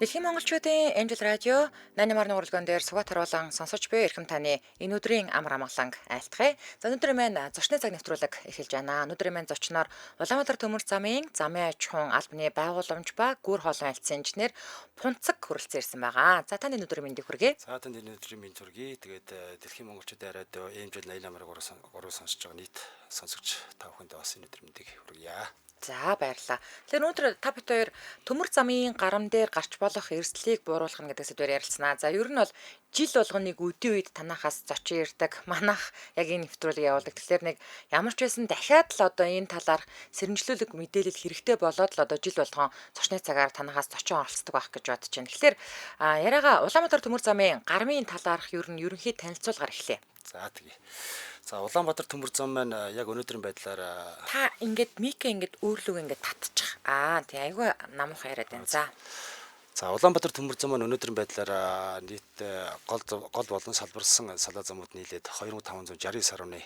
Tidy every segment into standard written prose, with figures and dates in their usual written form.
Дэлхийн монголчуудын Angel Radio 88 уралдаан дээр Сугат харуулan сонсож буй эрхэм таны энэ өдрийн амар амгаланг айлтгая. За өнөөдрийн маань зочны цаг нэвтрүүлэг эхэлж байна. Өнөөдрийн маань зочноор Улаанбаатар төмөр замын замын аж ахуйн албаны байгууламж ба гүр хоолой альцсан инженер Пунцэг хүрэлцэн ирсэн байгаа. За таны өнөөдрийн мэндийг хүргэе. За танд энэ өдрийн мэнд хүргэе. Тэгээд дэлхийн монголчуудын радио Angel 88.3 сонсож байгаа нийт сонсогч та бүхэндээ бас энэ өдрийн мэндийг хүргье. За баярлалаа. Тэгэхээр өнөөдөр та бид хоёр төмөр замын гарам дээр гарч болох эрсдлийг бууруулах нь гэдэг сэдвээр ярилцсанаа. За ер нь бол жил болгоно нэг өдийн үед танахаас зочин ирдэг. Манайх яг энэ нэвтрүүлгийг явуулдаг. Тэгэхээр нэг ямар ч байсан дахиад л одоо энэ талаарх сэрэмжлүүлэг мэдээлэл хэрэгтэй болоод л одоо жил болгон зочны цагаар танахаас зочин оролцдог байх гэж бодож байна. Тэгэхээр яриагаа Улаанбаатар төмөр замын гармын талаарх ер нь ерөнхий танилцуулгаар эхлэе. За тэгье. За Улаанбаатар төмөр зам маань яг өнөөдрийн байдлаар та ингээд микэ ингээд өөрлөгөө ингээд татчих. Аа тий айгүй намуухан яриад байна. За. За Улаанбаатар төмөр зам маань өнөөдрийн байдлаар нийт гол гол болон салбарсан салаа замууд нийлээд 2569.8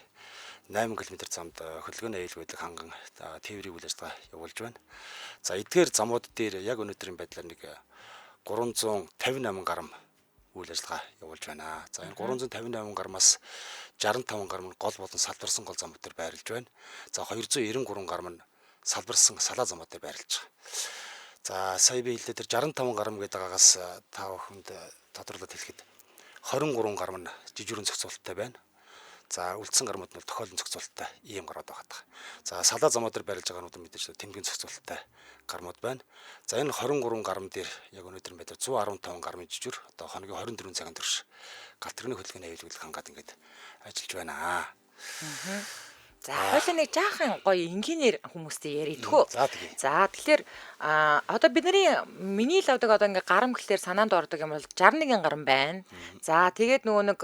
км замд хөдөлгөөний аюулгүй байдлыг ханган тээврийн үйл ажиллагаа явуулж байна. За эдгээр замууд дээр яг өнөөдрийн байдлаар нэг 358 гарам үйл ажиллагаа явуулж байна. За энэ 358 гармаас 65 гарам нь гол болон салбарсан гол замууд дээр байрлаж байна. За 293 гарам нь салбарсан салаа замууд дээр байрлаж байгаа. За сая би хэллээ тэр 65 гарам гэдэг байгаагаас та бүхэнд тодруулаад хэлэхэд 23 гарам нь жижигрэн зохицуулттай байна. За үлдсэн гармууд нь тохиолдол зохицуулттай ийм гарууд байгаа. За салаа замууд дээр байрлаж байгаа гармууд нь мэдээж тэмдгэн зохицуулттай гармууд байна. За энэ 23 гарам дээр яг өнөөдрийн байдлаар 115 гармын жижигэр одоо хоногийн 24 цагийн турш галт тэрэгний хөдөлгөөний аюулгүй хангаад ингээд ажиллаж байна. За хоёлаа нэг жаахан гоё энгийнээр хүмүүстэй яридхүү. За тэгье. За тэгэхээр одоо бидний миний л авдаг одоо ингээ гарам гэхлээр санаанд ордог юм бол 61 гарам байна. За тэгээд нөгөө нэг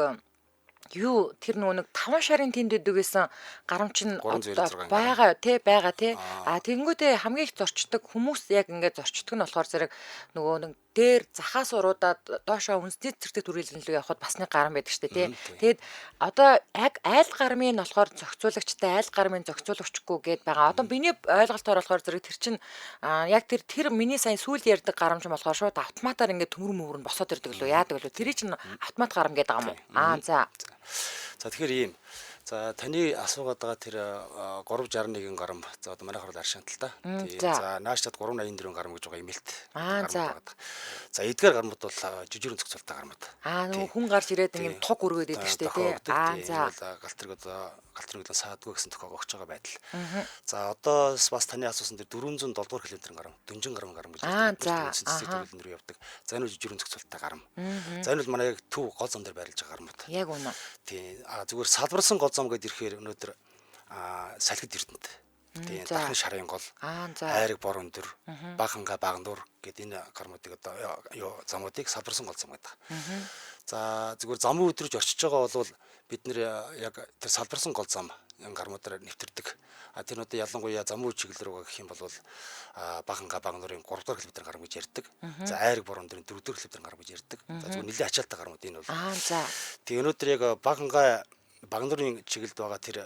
юу тэр нөгөө нэг 5 шарын тэнд өгдөг гэсэн гарам чинь 396 байгаа тий байгаа тий. А тэгэнгүүтээ хамгийн их зорчдог хүмүүс яг ингээд зорчдог нь болохоор зэрэг нөгөө нэг дээр захаас уруудаад доошоо үндэсний цэрдэг төрөлн рүү явхад бас нэг гарам байдаг штэ тий. Тэгэд одоо яг айл гармын нь болохоор зохицуулагчтай айл гармын зохицуулагчгүй гээд байгаа. Одоо миний ойлголтоор болохоор зэрэг тэр чинь яг тэр тэр миний сайн сүүл ярьдаг гарам чинь болохоор шууд автоматар ингээд төмөр мөвөр нь босоод ирдэг лүү яадаг лүү. Тэр чинь автомат гарам гэдэг байгаа юм уу? Аа за. За тэгэхээр ийм. За таны асуугаад байгаа тэр 361 гарам за одоо манайх бол Аршаант л та. Тий. За наашдад 384 гарам гэж байгаа имэлт. Аа за. За эдгээр гармууд бол жижигрэн зохицуулттай гармууд. Аа нөгөө хүн гарч ирээд ингээд туг өргөөд идэг штэ тий. Аа за. Галт тэрэг одоо галт тэрэг саадгүй гэсэн тохиог өгч байгаа байдал. За одоо бас таны асуусан тэр 407 дугаар километрын гарам, дөнжин гарам гарам гэж ярьдаг. Цэцэг төрөлн рүү явдаг. За энэ бол жижигрэн зохицуулттай гарам. За энэ бол манай яг төв гол зам дээр байрлаж байгаа гармууд. Яг үнэ. Тий. А зүгээр салбарсан гол зам гэдээ ирэхээр өнөөдөр салхид эрдэнэт. Тийм дахин шарын гол. Айраг бор өндөр, Багханга Багандуур гэдэг энэ гармуудыг одоо юу замуудыг салбарсан гол зам гэдэг. За зүгээр замын өдрөж очиж байгаа бол бид нэр яг тэр салбарсан гол зам гармуудаар нэвтэрдэг. А тэр нь одоо ялангуяа замын чиглэл рүү гэх юм бол Багханга Багандуурын 3 дугаар километр гарам гэж ярьдаг. За айраг бор өндрийн 4 дугаар километр гарам гэж ярьдаг. За зүгээр нэлээд ачаалттай гармууд энэ бол. Аа за. Тэг өнөөдөр яг Багханга Багандуурын чиглэлд байгаа тэр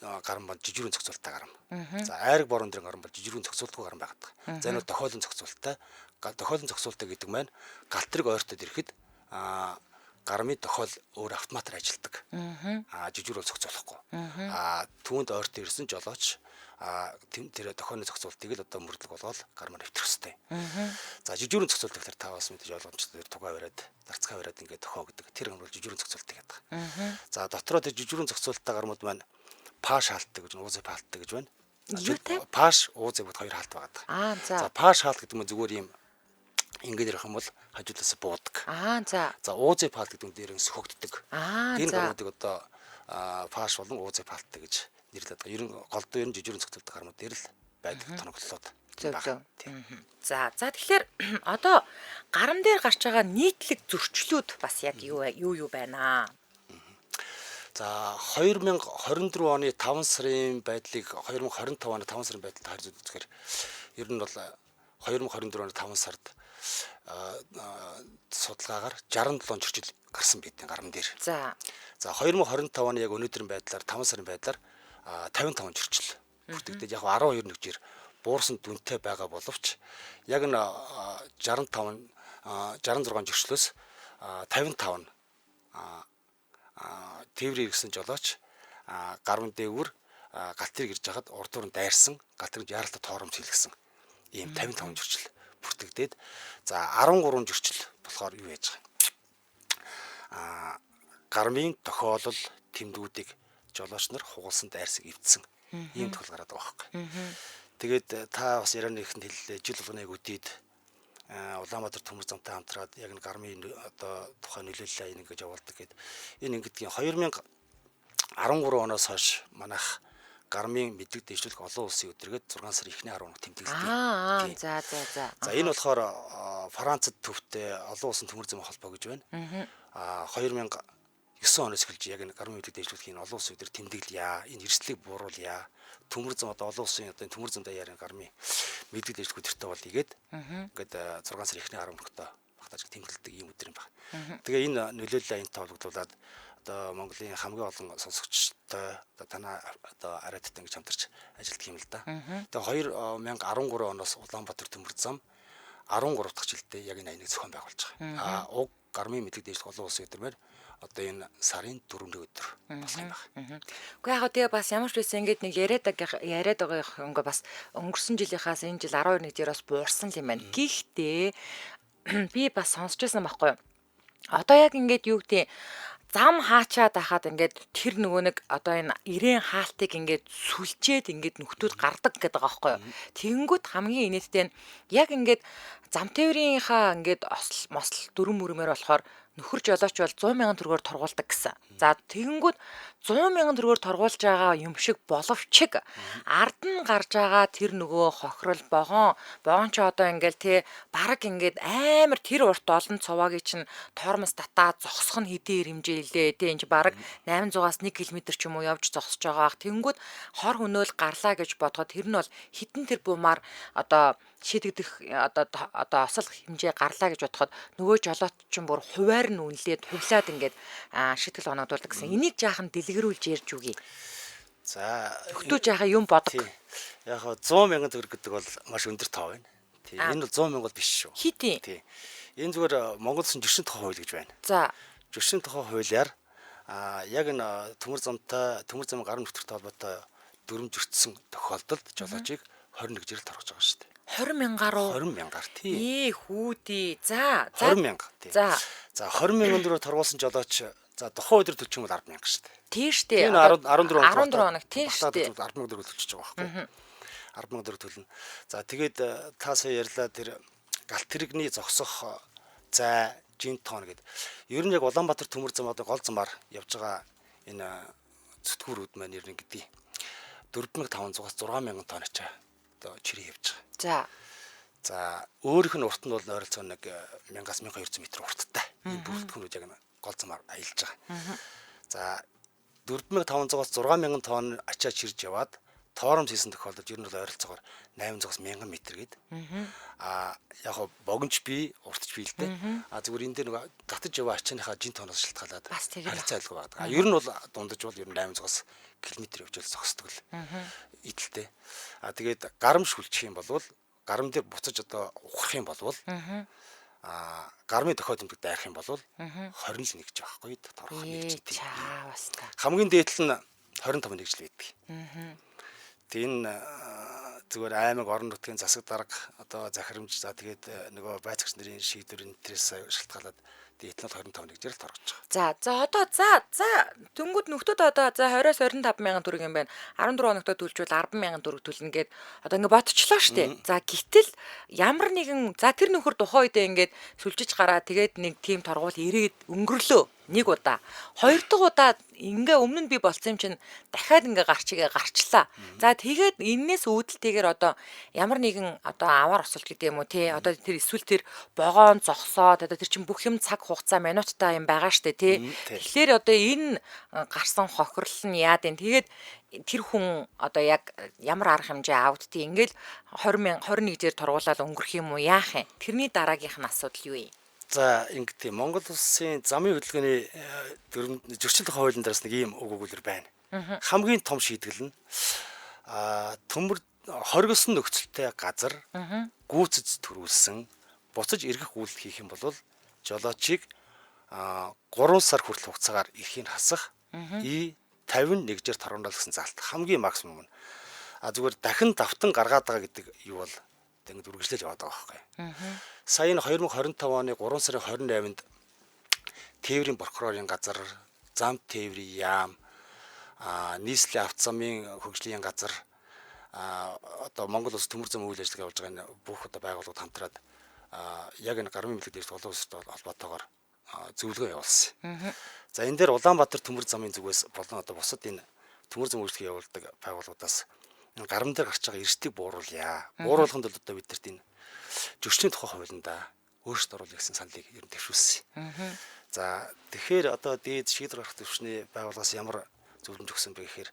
гарам бол жижигрэн зохицуулттай гарам. За айраг бор өндрийн гарам бол жижигрэн зохицуултгүй гарам байгаад байгаа. За энэ бол тохиолон зохицуулттай. Тохиолон зохицуулттай гэдэг маань галт тэрэг ойртоод ирэхэд гармын тохиол өөр автоматар ажилладаг. Жижигэр бол зохицуулахгүй. Түүнд ойртон ирсэн жолооч тэр тохионы зохицуултыг л одоо мөрдлөг болгоод гармаар нэвтрэх хэрэгтэй. За жижигрэн зохицуулт гэхээр та бас мэдээж ойлгомжтой тугаа бариад, дарцгаа бариад ингээд тохио гэдэг. Тэр юм бол жижигрэн зохицуултыг гэдэг. За дотроо тэр жижигрэн зохицуулттай гармууд маань паш хаалттай гэж, ууз хаалттай гэж байна. Юутай? Паш, ууз бүгд хоёр хаалт байгаа. Аа за. За паш хаалт гэдэг нь зүгээр юм ингээд ярих юм бол хажуулаас буудаг. Аа за. За ууз хаалт гэдэг нь дээр нь сөхөгддөг. Аа за. Энэ гармуудыг одоо паш болон ууз хаалттай гэж нэрлэдэг байгаа. Ер нь голдуу ер нь жижигрэн зохицуулттай гармууд дээр л байдаг тоногдлууд. Зөв зөв. За за тэгэхээр одоо гарам дээр гарч байгаа нийтлэг зөрчлүүд бас яг юу юу байна аа? За 2024 оны 5 сарын байдлыг 2025 оны 5 сарын байдалд харьцуулж үзэхээр ер нь бол 2024 оны 5 сард судалгаагаар 67 чөрчил гарсан бидний гарам дээр. За. За 2025 оны яг өнөөдрийн байдлаар 5 сарын байдлаар 55 чөрчил бүртгэгдээд яг 12 нэгжээр буурсан дүнтэй байгаа боловч яг нь 65 66 зөрчлөөс 55 нь тээврийн иргэсэн жолооч гарван дээгүүр галт тэрэг ирж хахад урд дуран дайрсан, галт тэрэг яаралтай торомц хийлгсэн ийм 55 зөрчил бүртгэгдээд, за 13 зөрчил болохоор юу яаж байгаа юм? Гармын тохиолол тэмдгүүдийг жолооч нар хугалсан, дайрсаг эвдсэн ийм тохиол гараад байгаа байхгүй. Тэгээд та бас ярианы ихэнд хэллээ, жил болгоно яг өдийд Улаанбаатар төмөр замтай хамтраад яг энэ гармын одоо тухай нөлөөллөө энэ ингэж явуулдаг гэд. Энэ ингэдгийн 2013 оноос хойш манайх гармын мэдлэг дэвшлэх олон улсын өдргээд 6 сарын эхний 10 хоног тэмдэглэдэг. За за за. За энэ болохоор Францад төвтэй олон улсын төмөр замын холбоо гэж байна. 2009 оноос эхэлж яг энэ гармын мэдлэг дэвшлэхийн олон улсын өдөр тэмдэглэе. Энэ эрсдлийг бууруулъя. Төмөр зам одоо олон улсын одоо төмөр зам даяар гармын мэдлэг дэвшлэх өдөртөө бол игээд ингээд 6 сарын эхний 10 хоногт багтааж тэмдэглэдэг ийм өдөр юм байна. Тэгээ энэ нөлөөллөө энэ тоологдуулаад одоо Монголын хамгийн олон сонсогчтой одоо танаа одоо ариаттай ингэж хамтарч ажилладаг юм л да. Тэгээ 2013 оноос Улаанбаатар төмөр зам 13 дахь жилдээ яг энэ аяныг зохион байгуулж байгаа. Уг гармын мэдлэг дэвшлэх олон улсын өдөр мөр одоо энэ сарын 4-ний өдөр болох юм байна. Гэхдээ яг тэгээ бас ямар ч байсан ингээд нэг яриад байгаа ингээ бас өнгөрсөн жилийнхаас энэ жил 12 нэгдээр бас буурсан юм байна. Гэхдээ би бас сонсч байсан байхгүй юу? Одоо яг ингээд юу гэдэг зам хаачаад ахаад ингээд тэр нөгөө нэг одоо энэ ирээн хаалтыг ингээд сүлжээд ингээд нөхдүүд гардаг гэдэг байгаа байхгүй юу. Тэгэнгүүт хамгийн инээдтэй нь яг ингээд зам тээврийнхаа ингээд осол мосл дөрөм мөрмөр болохоор нөхөр жолооч бол 100 мянган төгрөгөөр торгуулдаг гэсэн. За тэгэнгүүт 100 мянган төгрөгөөр торгуулж байгаа юм шиг боловч ард нь гарч байгаа тэр нөгөө хохирол вогон вогон ч одоо ингээл те бараг ингээд амар тэр урт олон цуваагийн чинь тормоз татаа зогсох нь хэдийн хэмжээ илээ те энэ чи бараг 800-аас 1 км ч юм уу явж зогсож байгаа ах. Тэгэнгүүт хор хөнөөл гарлаа гэж бодоход тэр нь бол хитэн тэр бумаар одоо шийдэгдэх одоо осол хэмжээ гарлаа гэж бодоход нөгөө жолоот чинь бүр хуваар нь үнэлээд хувлаад ингээд шийтгэл оногдуулдаг гэсэн. Энийг жаахан дэлгэрүүлж ярьж үгэй. За өгтөө жаахан юм бодог. Яг 100 мянган төгрөг гэдэг бол маш өндөр тоо байна. Тий. Энэ бол 100 мянга бол биш шүү. Хит. Тий. Энэ зүгээр Монгол Улсын зөрчлийн тухай хууль гэж байна. За. Зөрчлийн тухай хуулиар яг энэ төмөр замтай төмөр замын гарын нөтөртэй холбоотой дүрм зөрчсөн тохиолдолд жолоочийг 21 жил торгож байгаа шүү дээ. 20 мянгаар уу? 20 мянгаар тий. Ээ хүүдий. За. 20 мянга тий. За. За 20 мянган төгрөгөөр торгуулсан жолооч за тухайн өдөр төлчих юм бол 10 мянга шүү дээ. Тий шүү дээ. Энэ 14 хоног 14 хоног тий шүү дээ. 10 мянга төгрөг төлчихөж байгаа байхгүй. 10 мянга төгрөг төлнө. За тэгээд та сая ярьлаа тэр галт тэрэгний зогсох зай жин тоон гэдэг. Ер нь яг Улаанбаатар төмөр зам одоо гол замаар явж байгаа энэ зүтгүүрүүд маань ер нь гэдэг 4500-аас 6000 тонн ачаа одоо чирээ явж байгаа. За. За өөрийнх нь урт нь бол ойролцоогоо нэг 1000-аас 1200 м урттай. Энэ бүрэлдэхүүнүүд яг гол замаар аялж байгаа. За 4500-аас 6000 тонн ачаа чирж яваад тооромс хийсэн тохиолдолд ер нь бол ойролцоогоор 800-аас 1000 м гээд. Яг богинч бий, уртч бий л дээ. Зүгээр энэ дээр нөгөө татаж яваа ачааныхаа жин тооноос шалтгаалаад харилцаа айлгүй байдаг. Ер нь бол дундаж бол ер нь 800-аас километр явж л зогсдог л идэлтэй. Тэгээд гарам шүлчих юм бол гарам дээр буцаж одоо ухрах юм бол гармын дохио тэмдэг дайрах юм бол 21 гэж байхгүй торох нэг ч тийм. Хамгийн дээдл нь 25 нэг жил байдаг. Тэг энэ зүгээр аймаг орон нутгийн засаг дарга одоо захирамж за тэгээд нөгөө байцаагч нарын шийдвэр энтрээс шалтгаалаад дээдл нь 25 нэг жил торгож байгаа. За за одоо за за тэнгууд нөхдүүд одоо за 20-оос 25 мянган төгрөг юм байна. 14 хоногтой төлжүүл 10 мянган төгрөг төлнө гэд одоо ингэ ботчлоо штэ. За гэтэл ямар нэгэн за тэр нөхөр тухайн үедээ ингээд сүлжиж гараа тэгээд нэг тим торгуул эрээд өнгөрлөө. Нэг удаа. Хоёр дахь удаа ингээ өмнө нь би болцсон юм чинь дахиад ингээ гарч игээ гарчлаа. За тэгээд энээс үүдэлтэйгээр одоо ямар нэгэн одоо аваар осолт гэдэг юм уу те одоо тэр эсвэл тэр вогоон зогсоод одоо тэр чинь бүх юм цаг хугацаа минуттай юм байгаа штэ те. Тэгэхээр одоо энэ гарсан хохирлол нь яад юм. Тэгээд тэр хүн одоо яг ямар арга хэмжээ авдтыг ингээл 20 21 жээр торгуулаад өнгөрөх юм уу яах юм. Тэрний дараагийнх нь асуудал юу юм? За ингэдэг Монгол улсын замын хөдөлгөөний дүрм зөрчил тухай хуулийн дээрс нэг ийм үг өгүүлбэр байна. Хамгийн том шийтгэл нь төмөр хоригдсон нөхцөлтэй газар гүйцэд төрүүлсэн Буцаж эргэх үйлдэл хийх юм бол жолоочийг 3 сар хүртэл хугацаагаар эрхийг хасах И 51-ээр торгондол гэсэн заалт хамгийн максимум нь. А зүгээр дахин давтан гаргаад байгаа гэдэг юу бол ингээд үргэлжлэл яваад байгаа байхгүй. Сая энэ 2025 оны 3 сарын 28-нд тээврийн прокурорын газар, зам тээврийн яам, нийслэлийн авто замын хөгжлийн газар, одоо Монгол улс төмөр зам үйл ажиллагаа явуулж байгаа энэ бүх одоо байгууллагууд хамтраад яг энэ гармын мэдлэг дэвших олон улстай холбоотойгоор зөвлөгөө явуулсан. За энэ дээр Улаанбаатар төмөр замын зүгээс болон одоо бусад энэ төмөр зам үйлчлэгээ явуулдаг байгууллагуудаас энэ гарам дээр гарч байгаа эрсдлийг бууруулъя. Бууруулахын тулд одоо биднэрт энэ зөрчлийн тухай хуулиндаа өөрчлөлт оруулах гэсэн саналыг ер нь дэвшүүлсэн. За тэгэхээр одоо дээд шийдвэр гаргах түвшний байгууллагаас ямар зөвлөмж өгсөн бэ гэхээр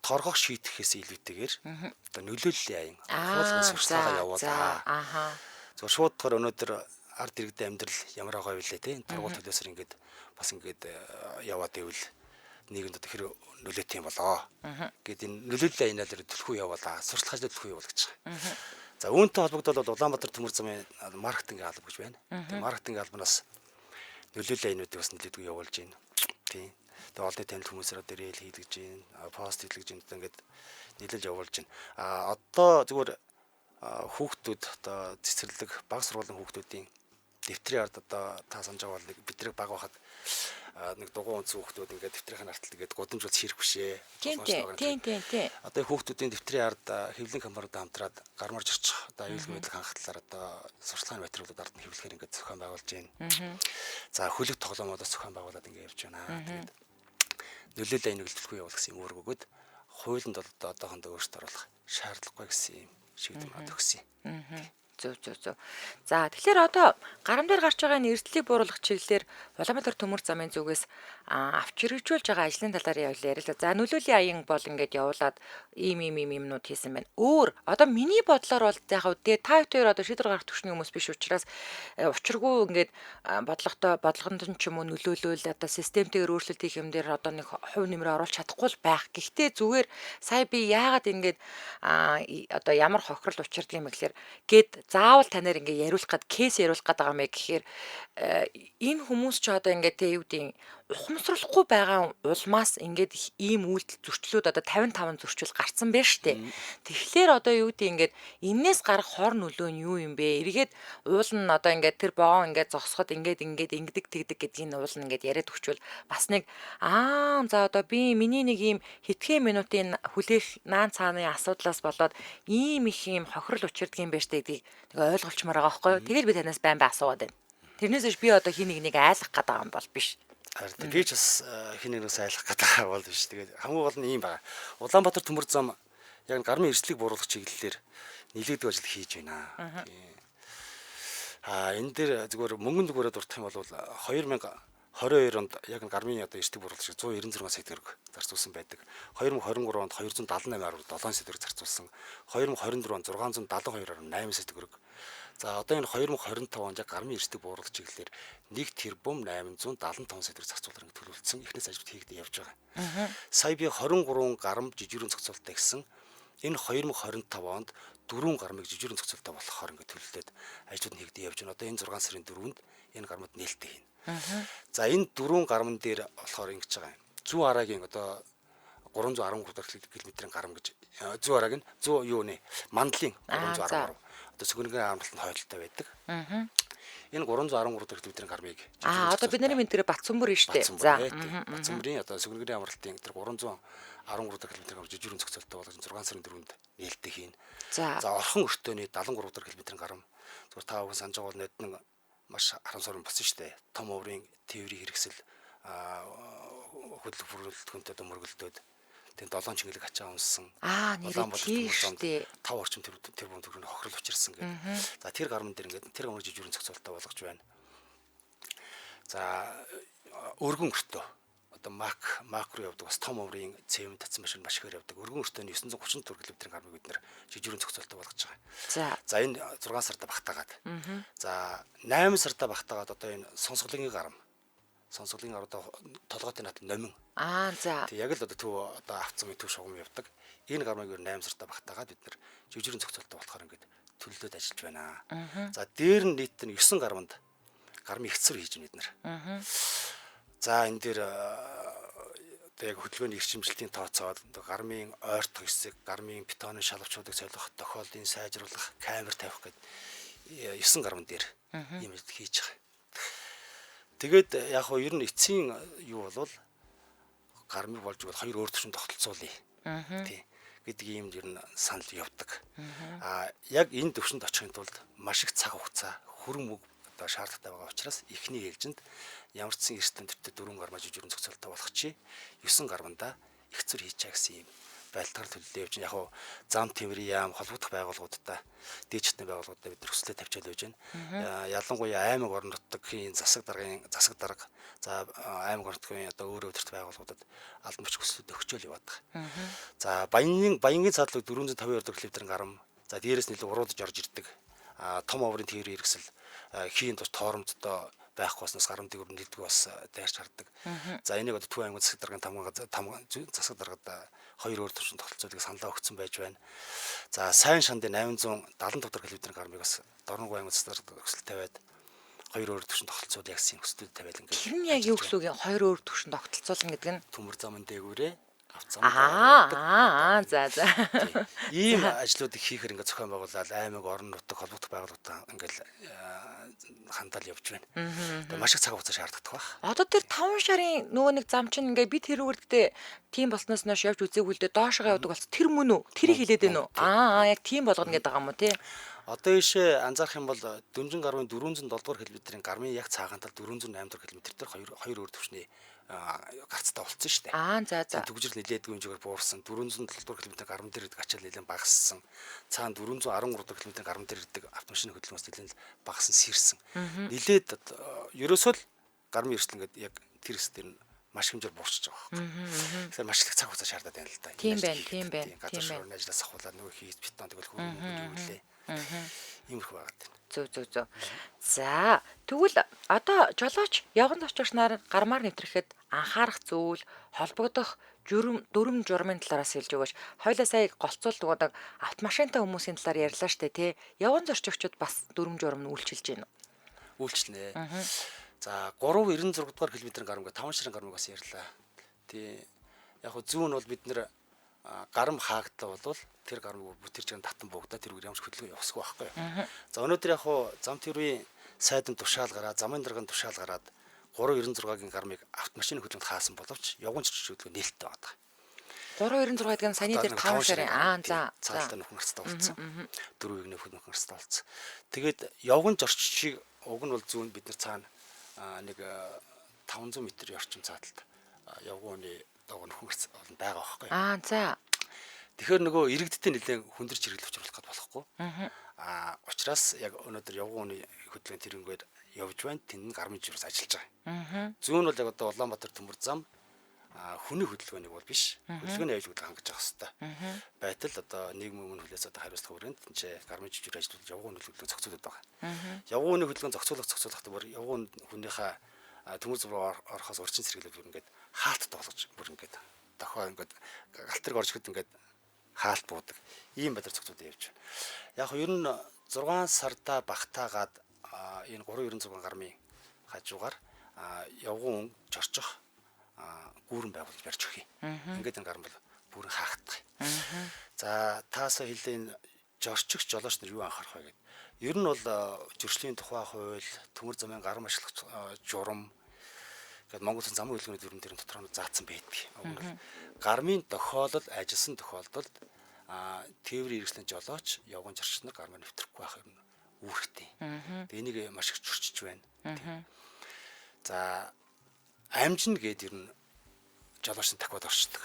торгох шийдэхээс илүүтэйгээр одоо нөлөөллийн аян хуулиас сурталчилгаа явуулаа. Зөв шууд тохор өнөөдөр ард иргэдийн амьдрал ямар байгаа вэ те энэ торгуул төлөөсөр ингээд бас ингээд яваад ивэл нийгэмд одоо хэр нөлөөтэй юм болоо гэд энэ нөлөөллийн аянаал төлхөө явуулаа, сурталчилгаа ажлыг төлхөө явуул гэж байгаа. За үүнтэй холбогдвол Улаанбаатар төмөр замын маркетинг алба гэж байна. Тэгээ маркетинг албанаас нөлөөллийн аянуудыг бас нэлээдгүй явуулж байна. Тийм. Тэгээ олонний танил хүмүүсээр одоо рeel хийлгэж байна, пост хийлгэж байна. Одоо ингээд нийлүүлж явуулж байна. А одоо зүгээр хүүхдүүд одоо цэцэрлэг баг сургуулийн хүүхдүүдийн дэвтрийн ард одоо та санаж байгаа бол нэг бидний баг байхад нэг дугуй үнц хүүхдүүд ингээд дэвтрийн арталт ингээд гудамж бол ширх бишээ. Тийм тийм. Одоо хүүхдүүдийн дэвтрийн ард хэвлэлийн компаниудаа хамтраад гармаар жирчих одоо аюулгүй байдлыг хангах талаар одоо сурталчилгааны материалууд ард нь хэвлэхээр ингээд зохион байгуулж байна. За хөлөг тоглоомодоо зохион байгуулад ингээд явж байна. Тэгээд нөлөөллийн аян төлхөө явуулах гэсэн юм үүрэг өгөөд хуулинд бол одоо одоохондоо өөрчлөлт оруулах шаардлагагүй гэсэн юм шийдвэр өгсөн юм. Зөв зөв зөв. За тэгэхээр одоо гарам дээр гарч байгаа энэ эрсдлийг бууруулах чиглэлээр Улаанбаатар төмөр замын зүгээс авч хэрэгжүүлж байгаа ажлын талаар явал ярил. За нөлөөлийн аян бол ингээд явуулаад ийм ийм ийм юмнууд хийсэн байна. Өөр одоо миний бодлоор бол яг хав тэгээ та хоёр одоо шийдвэр гаргах түвшний хүмүүс биш учраас учиргүй ингээд бодлоготой бодлогонд нь ч юм уу нөлөөлөөл одоо системтэйгээр өөрчлөлт хийх юм дээр одоо нэг хувь нэмрээ оруулах чадахгүй л байх. Гэхдээ зүгээр сая би яагаад ингээд одоо ямар хохирол учирдаг юм бэ гэхээр гээд заавал танаар ингээ яриулах гад кейс яриулах гад байгаа юм бэ гэхээр энэ хүмүүс ч одоо ингээ тэ юу гэдэг ухамсарлахгүй байгаа улмаас ингээд ийм үйлдэл зөрчлүүд одоо 55 зөрчил гарцсан байна штэ. Тэгэхээр одоо юу гэдэг ингээд энээс гарах хор нөлөө нь юу юм бэ? Эргээд уул нь одоо ингээд тэр вогон ингээд зогсоход ингээд ингээд ингэдэг тэгдэг гэдгийг нь уул нь ингээд яриад өгчвөл бас нэг за одоо би миний нэг ийм хэдхэн минутын хүлээх наан цааны асуудлаас болоод ийм их ийм хохирол учирдаг юм байна штэ гэдгийг нэг ойлголчмоор байгаа байхгүй юу? Тэгэл би танаас байн бай асуугаад байна. Тэрнээс биш би одоо хин нэг нэг айлах гээд байгаа юм бол биш. Харин би ч бас хин нэгнээс айлах гээд байгаа бол биш. Тэгээд хамгийн гол нь ийм байгаа. Улаанбаатар төмөр зам яг гармын эрсдлийг бууруулах чиглэлээр нэлээдгүй ажил хийж байна. Тийм. Энэ дээр зүгээр мөнгөн зүгээрээ дурдах юм бол 2022 онд яг гармын одоо эрсдлийг бууруулах шиг 196 сая төгрөг зарцуулсан байдаг. 2023 онд 278.7 сая төгрөг зарцуулсан. 2024 онд 672.8 сая төгрөг. За одоо энэ 2025 онд яг гармын эрсдлийг бууруулах чиглэлээр 1 тэрбум 875 сая төгрөг зарцуулахаар ингэ төлөвлөсөн. Эхнээс ажил хийгдэн явж байгаа. Сая би 23 гарам жижигрэн зохицуулттай гэсэн. Энэ 2025 онд 4 гармыг жижигрэн зохицуулттай болохоор ингэ төлөвлөд ажлууд нь хийгдэн явж байна. Одоо энэ 6 сарын 4-нд энэ гармууд нээлттэй хийнэ. За энэ 4 гарман дээр болохоор ингэж байгаа юм. Зүүн арагийн одоо 313 км-ийн гарам гэж зүүн арааг нь зүү юу нэ Мандлын 313 одоо Сөгнөгийн амралтанд хойлолтой байдаг. Энэ 313 км-ийн гармыг одоо бидний мэд тэр Батсүмбэр нь шүү дээ. За Батсүмбэрийн одоо Сөгнөгийн амралтын тэр 313 км-ийн гарам жижигрэн зохицолтой болгож 6 сарын 4-нд нээлттэй хийнэ. За Орхон өртөөний 73 км-ийн гарам зүгээр та бүхэн санаж байгаа бол ноднон маш харамсалтай болсон шүү дээ. Том оврын тээврийн хэрэгсэл хөдлөх бүрэлдэхүүнтэй одоо мөргөлдөөд тийм 7 чингэлэг ачаа унссан. Нэрээ тийм шүү дээ. 5 орчим тэрбум төгрөгийн хохирол учирсан гэдэг. За тэр гарман дээр ингээд тэр гармыг жижигрэн зохицуултаа болгож байна. За өргөн өртөө одоо мак руу явдаг бас том оврын цэвэн татсан машин маш ихээр явдаг. Өргөн өртөөний 934 км-ийн гармыг бид нэр жижигрэн зохицуултаа болгож байгаа. За энэ 6 сарда багтаагаад. За 8 сарда багтаагаад одоо энэ сонсголын гарам. Сонсголын одоо толгойн нат номин. За. Тэг яг л одоо төв одоо авцсан төв шугам явдаг. Энэ гармыг 8 сарда багтаагаад бид нэр жижигрэн зохицуултаа болохоор ингээд төлөлөөд ажиллаж байна. За дээр нь нийт нь 9 гарманд гармын ихцэр хийж байна бид нар. За энэ дээр одоо яг хөдөлгөөний эрчимжилтийн тооцоол, гармын ойртох хэсэг, гармын бетоны шалавчуудыг солих, тохиолдлын сайжруулах, камер тавих гэдэг 9 гарман дээр ийм ажил хийж байгаа. Тэгээд яг хоо ер нь эцсийн юу болвол гармыг болж игэл хоёр өөр төвшөнд тогтолцуулъя. Тий гэдэг ийм ер нь санал явдаг. Аа яг энэ төвшөнд очихын тулд маш их цаг хугацаа, хөрөнгө мөнгө одоо шаардлагатай байгаа учраас эхний ээлжинд ямар ч сан эрс тэмдэгттэй 4 гармаа жижигэн зохицолтой болох чи 9 гармандаа их зүр хийчээ гэсэн ийм байлтгаар төлөлөө явж байна. Яг уу зам тэмрийн яам холбогдох байгууллагуудтай дээд чатны байгууллагуудтай бид нар хүслээ тавьчаал байж байна. Ялангуяа аймаг орон нутгийн засаг даргын засаг дарга за аймаг орон нутгийн одоо өөр өдөрт байгууллагуудад албан бичиг хүслүүд өгчөөл яваад байгаа. За Баянгийн цаатлаг 452 дахь километрийн гарам за дээрээс нэлээд уруудаж орж ирдэг. Том оврын тээврийн хэрэгсэл хийн тус торомдтой байхгүй болсноос гарам дээгүүр нэлдгүү бас дайрч хардаг. За энийг одоо Төв аймгийн засаг даргын тамган засаг даргад хоёр өөр төвшин тогтолцоолыг саналаа өгсөн байж байна. За сайн шандын 875 дахь километрийн гармыг бас Дорногов аймгийн засаг даргад өсөлт тавиад хоёр өөр төвшин тогтолцоол ягсан өсөлтүүд тавиад ингээд. Тэр нь яг юу гэсэн үг юм? Хоёр өөр төвшин тогтолцоолно гэдэг нь төмөр замын дээгүүрээ авцсан. Аа за за. Ийм ажлуудыг хийхээр ингээд зохион байгуулаад аймаг орон нутаг холбогдох байгууллагуудаа ингээд хандаал явж байна. Тэгээ маш их цаг хугацаа шаардлагатай байх. Одоо тэр 5 шарын нөгөө нэг зам чинь ингээд бид тэрүүгээр тийм болсноос нөөш явж үзээгүй л дээ доошогоо явдаг болсон. Тэр мөн үү? Тэрийг хэлээд байна уу? Аа яг тийм болгоно гэдэг байгаа юм уу тий? Одоо ийшээ анзаарах юм бол Дүнжин гаруйн 407 дугаар километрийн гармын яг цаагаан тал 408 дугаар километр дээр хоёр өөр төвшний гарцтай болцсон шүү дээ. Аа за за. Түгжрэл нэлээдгүй хэмжээгээр буурсан. 407 дугаар километр гарам дээр ирдэг ачаал нэлээд багассан. Цаана 413 дугаар километр гарам дээр ирдэг автомашины хөдөлгөөн нэлээд багассан, сэрсэн. Нэлээд ерөөсөө л гармын эрсдэл ингээд яг тэр хэсэг дээр нь маш хэмжээр буурчж байгаа байхгүй. Тэгэхээр маш их цаг хугацаа шаардаад байна л да. Тийм байна, тийм байна. Газар шуурны ажлаас ахуулаад нөгөө хийц бетон тэгэл хөрөнгө мөнгө юу лээ. Иймэрхүү байгаад байна. Зөв зөв зөв. За тэгвэл одоо жолооч явган зорчигч нар гармаар нэвтрэхэд анхаарах зүйл, холбогдох журам дүрм журмын талаараас хэлж өгөөч. Хойлоо сая голцуул нөгөө автомашинтай хүмүүсийн талаар ярьлаа штэ тий. Явган зорчигчид бас дүрм журам нь үйлчилж байна уу? Үйлчилнэ. За 396 дугаар километрийн гарам гэ 5 шарын гармыг бас ярьлаа. Тий. Яг хөө зүүн нь бол бид нэр гарам хаагдлаа болвол тэр гармыг бүр тэр чигээр татан буугдаа тэр үгээр ямар ч хөдөлгөөн явсгүй байхгүй юу. За өнөөдөр яг хуу зам тэрвийн сайдан тушаал гараад замын даргын тушаал гараад 396-гийн гармыг автомашины хөдөлгөөнд хаасан боловч явган зорчигч хөдөлгөөн нээлттэй байгаа. 396 гэдэг нь саяны дээр 5 шарын аа за цаалтаа нөхөн гарцтай болцсон. Дөрвийг нөхөн гарцтай болцсон. Тэгээд явган зорчигчийг уг нь бол зүүн бид нар цаана нэг 500 м орчим цааталт явган үний догоо нөхөн гарц олон байгаа байхгүй. Аа за. Тэгэхээр нөгөө иргэдтэй нэлээд хүндэрч хэрэглэх учруулах гээд болохгүй. Аа учраас яг өнөөдөр явган үний хөдөлгөөн тэрнгээр явж байна. Тэнд нь гармын жирс ажиллаж байгаа. Зүүн нь бол яг одоо Улаанбаатар төмөр зам хүний хөдөлгөөнийг бол биш. Хөдөлгөөний аюулгүй хангаж явах хэрэгтэй. Байтал одоо нийгмийн өмнө хүлээс одоо хариуцлага хүрээнд тэнцээ гармын жижиг ажиллуулж явган хөдөлгөөн зохицуулаад байгаа. Явган үний хөдөлгөөн зохицуулах бүр явган хүнийхээ төмөр зам руу орохоос урчин сэргийлэл бүр ингээд хаалттай болгож бүр ингээд дохоо ингээд галтрыг орж ирэхэд ингээд хаалт буудаг. Ийм байдлаар зохицуулаад явж байна. Яг нь ер нь 6 сарда багтаагаад энэ 396 гармын хажуугаар явган хүн жорчих гүүрэн байгуулж барьж өгье. Ингээд энэ гарам бол бүрэн хаагдах. За таасаа хэлээ энэ жорчигч жолооч нар юу анхаарах вэ гэдэг. Ер нь бол зөрчлийн тухай хууль, төмөр замын гарам ашиглах журам гээд Монгол Улсын замын хөдөлгөөний дүрм дээр тодорхой заасан байдаг. Уг нь бол гармын тохиолдол ажилласан тохиолдолд тээврийн хэрэгслийн жолооч явган зорчигч нар гармаар нэвтрэхгүй байх юм үүрэгтэй. Тэгээ энийг маш их зөрчиж байна. За амжина гээд ер нь жолооч нь таквад орчдөг.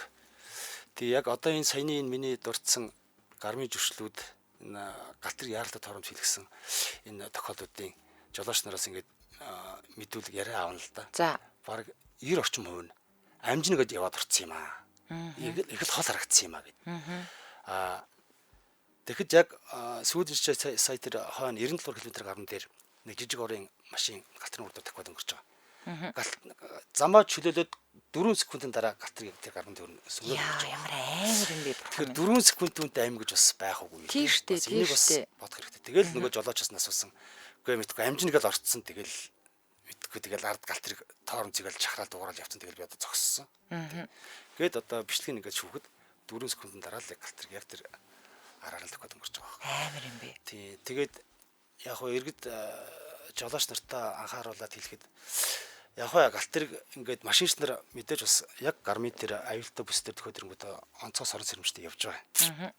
Тэгээ яг одоо энэ саяны энэ миний дурдсан гармын зөрчлүүд энэ галтэр яаралтай торомж хэлгсэн энэ тохиолдлуудын жолооч нараас ингээд мэдүүлэг яриа авна л да. За бараг 90 орчим хувь нь амжина гэж яваад орсон юм аа. Их л хол харагдсан юм аа гэд. Аа тэгэхэд яг сүйд сая тэр хойно 97 км гаруй дээр нэг жижиг орын машин галтрын урдаар таквад өнгөрч байгаа. Замаа чөлөөлөөд 4 секундын дараа галтрыг тэр гармын дээр сүрээд Яа, ямар амар юм бэ Тэгэхээр 4 секунд үүнтэй аим гэж бас байх үгүй. Тийм шүү дээ, Энийг бас бодох хэрэгтэй. Тэгэл нөгөө жолоочоос нь асуусан. Үгүй мэдгүй амжина гэл орцсон. Тэгэл мэдгүй тэгэл ард галтрыг тоорон зэгээл чахраал дуурал явцсан. Тэгэл би одоо зогссон. Гээд одоо бичлэгийг ингээд шүүхэд 4 секундын дараа л яг галтрыг яг тэр араар л тохиод өнгөрч байгаа байхгүй. Амар юм бэ. Тий. Тэгээд яг хөө иргэд жолооч нартаа анхааруулад хэлэхэд яг хөө галтрыг ингээд машинч нар мэдээж бас яг гармын тэр аюултай бүс дээр төхөөд ирэнгүүтээ онцгой сорон сэрэмжтэй явж байгаа.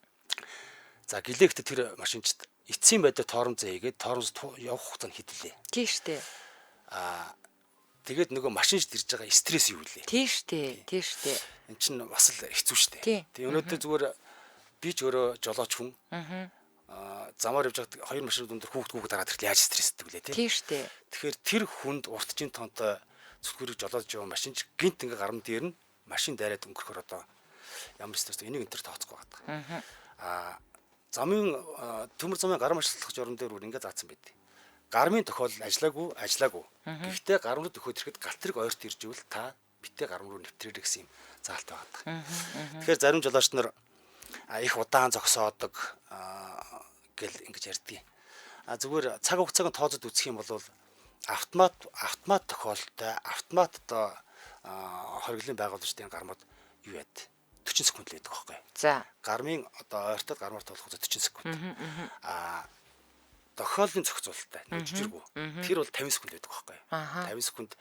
За гэлээхдээ тэр машинчд эцсийн байдлаар торомзоо хийгээд торомз явах хугацаанд хэдэлээ. Тийм штэ. Аа тэгээд нөгөө машинчд ирж байгаа стресс юу вэ? Тийм штэ. Тийм штэ. Эн чинь бас л хэцүү штэ. Тийм. Тэгээ өнөөдөр зүгээр би ч өөрөө жолооч хүн. Аа замаар явж байхад хоёр машин дунд хүүхд дараад ирэхэл яаж стрессдэг вүлээ тий. Тийм штэ. Тэгэхээр тэр хүнд уртжин тонтой зүтгүүрийг жолоож яваа машин ч гинт ингээ гарам дээр нь машин дайраад өнгөрөхөр одоо ямар стресс энийг энэ төр тооцохгүй байгаа. Аа замын төмөр замын гарам ашлах журам дээр бүр ингээ заасан байд. Гармын тохиолдол ажиллаагүй. Гэхдээ гарам руу төхөөд ирэхэд галтрыг ойрт ирж ивэл та битээ гарам руу нэвтрээрэй гэсэн юм заалт байгаа. Тэгэхээр зарим жолооч нар их удаан зогсоодог гэл ингэж ярьдгийг. А зүгээр цаг хугацааг нь тооцоод үзэх юм бол автомат тохиолдолтой автомат одоо хориглолын байгууламжтай гармууд юу яад 40 секунд л байдаг байхгүй. За. Гармын одоо ойртоод гармаар туулах хугацаа 40 секунд. Аа тохиоллын зохицуулалттай нэг жижиггүй. Тэр бол 50 секунд байдаг байхгүй. 50 секунд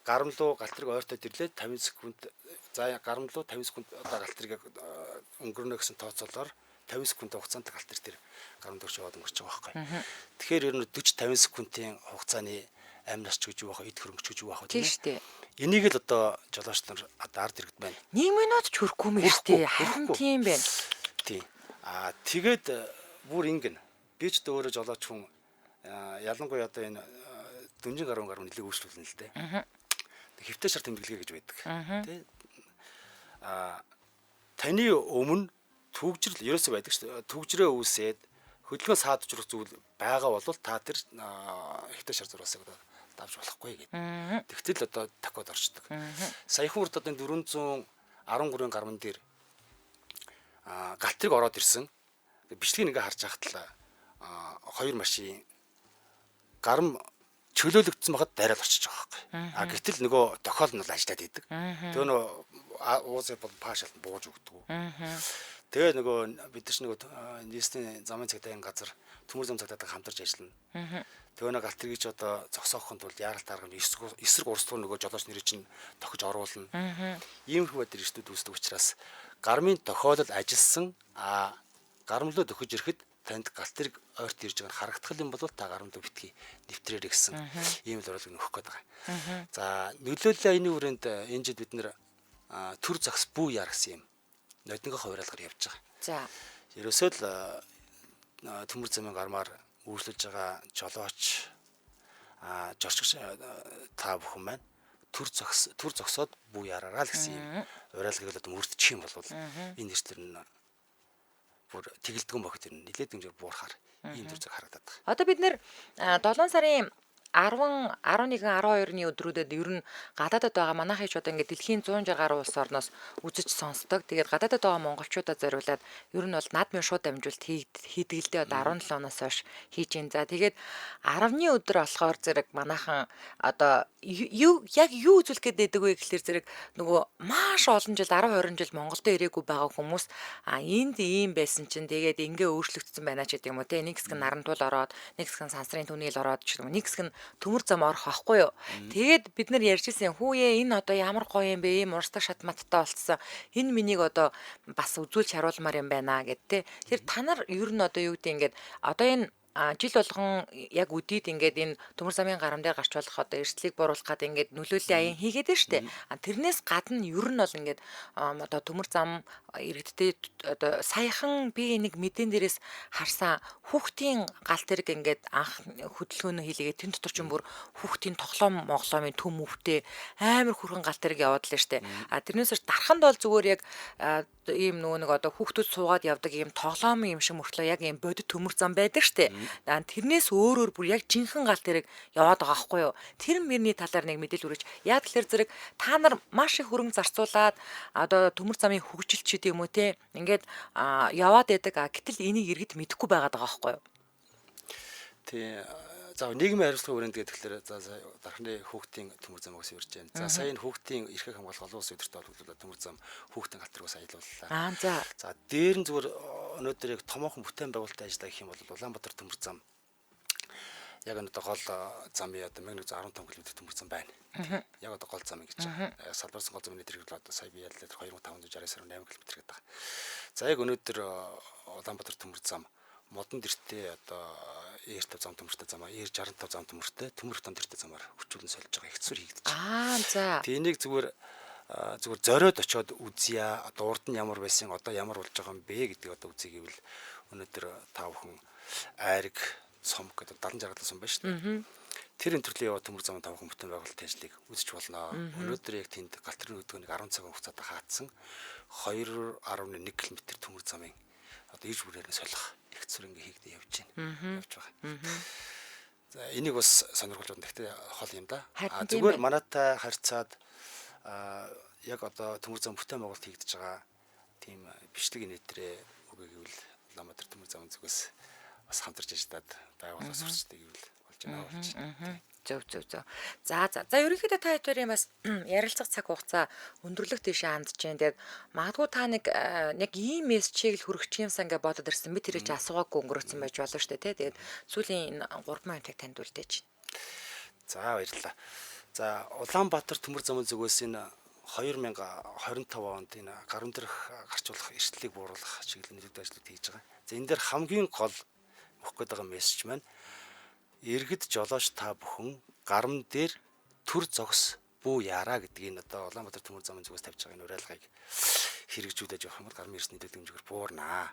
гарам руу галтрыг ойртоод ирлээ 50 секунд за гарам руу 50 секунд одоо галтрыг өнгөрнө гэсэн тооцоолоор 50 секунд хугацаанд галтэр тэр гарам дөрч яваад өнгөрч байгаа байхгүй. Тэгэхээр ер нь 40 50 секундын хугацааны амь насч гэж юу байх вэ? Эд хөрөнгөч гэж юу байх вэ? Тийм штэ. Энийг л одоо жолооч нар одоо ард иргэд байна. 1 минут ч хүрэхгүй юм штэ. Харин тийм байна. Тийм. Аа тэгээд бүр ингэн. Би ч өөрөө жолооч хүн ялангуяа одоо энэ дүнжин гаруй гаруй нэлээд өөрчлөлнө л дээ. Хэвтэй шар тэмдэглэгээ гэж байдаг. Тэ. Аа таны өмнө түгжрэл ерөөсөө байдаг шүү дээ. Түгжрээ үүсээд хөдөлгөөн саадчрах зүйл байгаа бол та тэр хэвтэй шар зураасыг одоо давж болохгүй гэдэг. Тэгтэл одоо такод орчдөг. Саяхан урд одоо 413 гарман дээр галтрыг ороод ирсэн. Бичлэгийг ингээ харж байхад л хоёр машин гарам чөлөөлөгдсөн байхад дайрал очиж байгаа байхгүй. А гэтэл нөгөө тохиол нь бол ажиллаад идэг. Тэгээ нөгөө уусаа бол паашалт бууж өгдөг. Тэгээ нөгөө бид нар ч нөгөө нийслэлийн замын цагдаагийн газар төмөр зам цагдаатай хамтарч ажиллана. Тэгээ нөгөө галтрыг ч одоо зогсоохын тулд яаралт арга нь эсрэг урсдуур нөгөө жолооч нэрийг чинь тохиж оруулна. Иймэрхүү байдлаар эрсдүүд үүсдэг учраас гармын тохиолдол ажилласан а гарамлуу төхөж ирэхэд танд галтрыг ойрт ирж байгаа нь харагдах юм бол та гарамлуу битгий нэвтрээрэй гэсэн ийм л оруулаг нөхөх гээд байгаа. За нөлөөллийн аяны хүрээнд энэ жил бид нэр төр загс бүү яар гэсэн юм нодногоо хувирлахаар явж байгаа. За. Ерөөсөө л төмөр замын гармаар үйлчлэж байгаа жолооч жорчгч та бүхэн маань төр зогсоод бүү яраараа л гэсэн юм уриалгыг л одоо мөрдчих юм бол энэ эрсдэл нь бүр тэгэлдгэн бохот ер нь нэлээд дэмжээр буурахаар ийм төр зэг харагдаад байгаа. Одоо бид нэр 7 сарын 10, 11, 12-ны өдрүүдэд ер нь гадаадад байгаа манайхын ч одоо ингээд дэлхийн 160 гаруй улс орноос үзэж сонсдог. Тэгээд гадаадад байгаа монголчуудад зориулаад ер нь бол наадмын шууд дамжуулалт хийдэг л дээ. Одоо 17 оноос хойш хийж гин. За тэгээд 10-ны өдөр болохоор зэрэг манайхан одоо юу яг юу үзүүлэх гээд байдаг вэ гэхлээр зэрэг нөгөө маш олон жил 10 20 жил Монголд ирээгүй байгаа хүмүүс энд ийм байсан чинь тэгээд ингээ өөрчлөгдсөн байна ч гэдэг юм уу те. Нэг хэсэг нь нарантуул ороод, нэг хэсэг нь сансрын түүнэл ороод ч гэдэг юм. Нэг хэсэг нь төмөр зам орох байхгүй юу. Тэгээд бид нар ярьжсэн хүүе энэ одоо ямар гоё юм бэ? Ийм урсдаг шат маттай болцсон. Энэ минийг одоо бас үзүүлж харуулмаар юм байна гэд те. Тэр та нар ер нь одоо юу гэдэг ингээд одоо энэ жил болгон яг үдид ингээд энэ төмөр замын гарам дээр гарч болох одоо эрсдлийг бууруулах гад ингээд нөлөөллийн аян хийгээд нь штэ. Тэрнээс гадна ер нь бол ингээд одоо төмөр зам иргэдтэй одоо саяхан би нэг мэдэн дээрээс харсан хүүхдийн галт тэрэг ингээд анх хөдөлгөөнөө хийлгээд тэн дотор чинь бүр хүүхдийн тоглоом моглоомын төм өвтэй амар хүрхэн галт тэрэг яваад лээ штэ. Тэрнээс дарханд бол зүгээр яг Ийм нөгөө нэг одоо хүүхдүүд суугаад явдаг ийм тоглоом юм шиг мөртлөө яг ийм бодит төмөр зам байдаг штэ. Тэрнээс өөрөөр бүр яг жинхэнэ гал тэрэг яваад байгаа байхгүй юу? Тэр мөрний талаар нэг мэдээлэл хүргэж. Яг тэгэхээр зэрэг та нар маш их хөрөнгө зарцуулаад одоо төмөр замын хөгжилч гэдэг юм уу те ингээд яваад байдаг. Гэтэл энийг иргэд мэдэхгүй байгаад байгаа байхгүй юу? Тий. За, нийгмийн хариуцлагын хүрээнд гэдэг тэгэхээр за дархны хүүхдийн төмөр зам гэсэн ярьж байна. За, сая энэ хүүхдийн эрхээ хамгаалах олон улсын өдөртөө холбогдуулаад төмөр зам хүүхдийн гал тэргээс аялууллаа. Аа, за. За, дээр нь зүгээр өнөөдөр яг томоохон бүтээн байгуулалтын ажиллаа гэх юм бол Улаанбаатар төмөр зам яг энэ одоо гол замын одоо 1115 км төмөр зам байна. Яг одоо гол зам гэж байгаа. Салбарсан гол замын тэрэг одоо сая би яллаа 2569.8 км гэдэг байгаа. За, яг өнөөдөр Улаанбаатар төмөр зам модон дэртээ одоо Эр 5 зам төмөртэй замаа Эр 65 зам төмөртэй төмөр бетон дэртээ замаар хүчүүлэн сольж байгаа их зүр хийгдэж байна. Аа, за. Тэнийг зүгээр зүгээр зориод очиод үзье. Одоо урд нь ямар байсан, одоо ямар болж байгаа юм бэ гэдгийг одоо үзье гэвэл өнөөдөр та бүхэн Айраг сум гэдэг 70 жаргалан сум байна шүү дээ. Тэр энэ төрлийн яваа төмөр зам та бүхэн бүтэн байгуулалтын ажлыг үзэж болно. Өнөөдөр яг тэнд гал тэргийн хөдөлгөөнийг 10 цагийн хугацаанд хаацсан 2.1 км төмөр замын одоо иж бүрээр нь солих их зүр ингээ хийгдээ явж байна. Явж байгаа. За, энийг бас сонирхолтой байна. Гэхдээ хол юм да. А зүгээр манайтай харьцаад яг одоо төмөр зам бүтээн байгуулалт хийгдэж байгаа тийм бичлэг нийтрээ үгүй гэвэл Улаанбаатар төмөр замын зүгээс бас хамтарч ажиллаад байгууллага сурчдаг гэвэл болж байна болж байна. Зөв зөв зөв. За за. За, ерөнхийдөө та хоёрын бас ярилцах цаг хугацаа өндөрлөх тийшээ хандж байна. Тэгээд магадгүй та нэг яг ийм мессежийг л хүргэх юмсан гэж бодоод ирсэн. Би тэрийг чи асуугаагүй өнгөрөөсөн байж болно шүү дээ, тий. Тэгээд сүүлийн энэ 3 минутыг танд үлдээж байна. За, баярлалаа. За, Улаанбаатар төмөр замын зүгээс энэ 2025 онд энэ гарам дээрх гарч болох эрсдлийг бууруулах чиглэлийн нийлүүлэлт ажлууд хийж байгаа. За, энэ дээр хамгийн гол өгөх гээд байгаа мессеж маань иргэд жолооч та бүхэн гарам дээр төр зогс бүү яараа гэдгийг энэ одоо Улаанбаатар төмөр замын зүгээс тавьж байгаа энэ уриалгыг хэрэгжүүлэж явах юм бол гармын эрс нийлүүлэх хэмжээгээр буурнаа.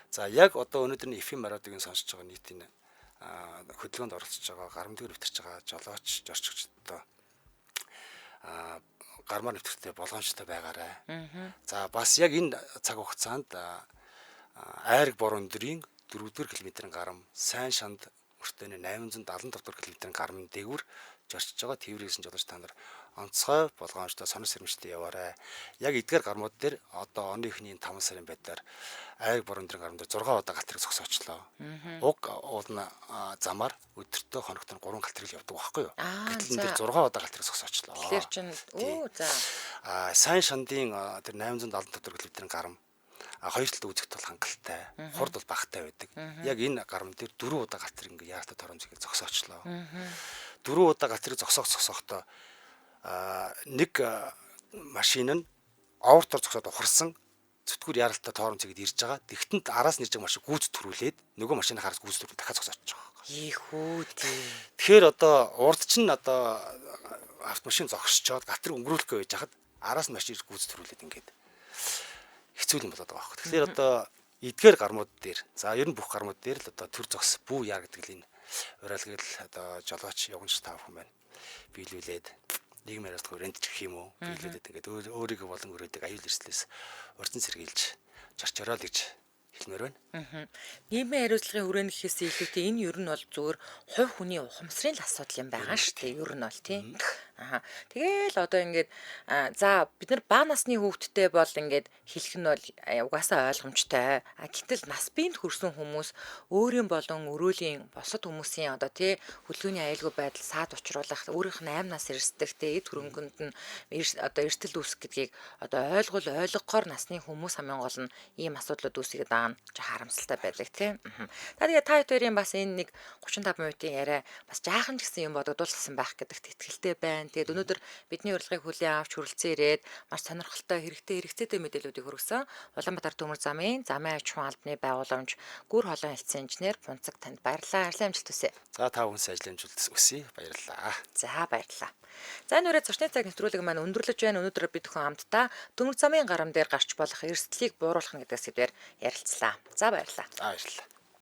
За, яг одоо өнөөдөр нь FM радиог сонсож байгаа нийтийн хөдөлгөөнд оролцож байгаа гарам дээр нэвтэрч байгаа жолооч зорчигчдод гармаар нэвтрэхтэй болгоомжтой байгаарай. За, бас яг энэ цаг хугацаанд Айраг бор өндрийн 4-р километрийн гарам, сайн шанд өртөөний 875 дугаар километрийн гарамын дээгүүр зорчиж байгаа тээврийн жолооч та нар онцгой болгоомжтой сонор сэрэмжтэй яваарай. Яг эдгээр гармууд дээр одоо оны эхний 5 сарын байдлаар Айраг бор өндрийн гарам дээр 6 удаа гал тэрэг зогсоочлоо. Уг уулна замаар өдөртөө хоногт нь 3 гал тэрэг явдаг байхгүй юу? Гэтэл энэ дээр 6 удаа гал тэрэг зогсоочлоо. Тэгэхээр чин өө за. Сайн шандын тэр 875 дугаар километрийн гарам хоёр талд үзэгт бол хангалттай, хурд бол багатай байдаг. Яг энэ гарам дээр 4 удаа гал тэрэг ингээ яаралтай торомж ингээ зогсоочлоо. 4 удаа гал тэрэг зогсохдоо нэг машин нь овертор зогсоод ухарсан, зүтгүүр яаралтай торомж игээд ирж байгаа. Тэгтэнд араас нь ирж байгаа машин гүйц төрүүлээд нөгөө машины хараас гүйц төрүүл дахиад зогсоочж байгаа. Ийхүү тий. Тэгэхээр одоо урд чинь одоо автомашин зогсчоод гал тэрэг өнгөрүүлэх гэж байж хахад араас нь машин гүйц төрүүлээд ингээд хэцүү юм болоод байгаа байхгүй. Тэгэхээр одоо эдгээр гармууд дээр, за ер нь бүх гармууд дээр л одоо төр зогс бүү яа гэдэг л энэ уриалгыг л одоо жолооч явганч та бүхэн байна. Биелүүлээд нийгмийн хариуцлага хүрээнд ч гэх юм уу биелүүлээд ингээд өөрийгөө болон өрөөдөг аюул эрсдлээс урьдчилан сэргийлж чарчороо л гэж хэлмээр байна. Нийгмийн хариуцлагын хүрээнд гэхээс илүүтэй энэ ер нь бол зүгээр хувь хүний ухамсарын л асуудал юм байгаа шүү дээ. Ер нь бол тийм. Аа. Тэгээл одоо ингээд за бид нар бага насны хүүхдтэй бол ингээд хэлэх нь бол угаасаа ойлгомжтой. А гэтэл нас биед хүрсэн хүмүүс өөрийн болон өрөөлийн бусад хүмүүсийн одоо тий хөдөлгөөний аюулгүй байдал саад учруулах, өөрийнх нь амь нас эрсдэх тий эд хөрөнгөнд нь одоо эрсдэл үүсэх гэдгийг одоо ойлгохоор насны хүмүүс хамгийн гол нь ийм асуудлууд үүсгээд байгаа нь харамсалтай байдаг тий. За, тэгээ та хоёрын бас энэ нэг 35 минутын яриа бас жаахан ч гэсэн юм бодогдуулсан байх гэдэгт итгэлтэй байна. Тэгээд өнөөдөр бидний урилгыг хүлээн авч хүрэлцэн ирээд маш сонирхолтой хэрэгтэй хэрэгцээтэй мэдээллүүдийг хүргэсэн Улаанбаатар төмөр замын замын аж ахуйн албаны байгууламж гүр холон хэлтсийн инженер Пунцаг танд баярлалаа. Ажлын амжилт хүсье. За, та бүхэн ажлын амжилт хүсье. Баярлалаа. За, баярлалаа. За, энэ үрээ зочны цаг нэвтрүүлэг маань өндөрлөж байна. Өнөөдөр бид бүхэн хамтдаа төмөр замын гарам дээр гарч болох эрсдлийг бууруулах гэдэг сэдвээр ярилцлаа. За, баярлалаа. За, баярлалаа.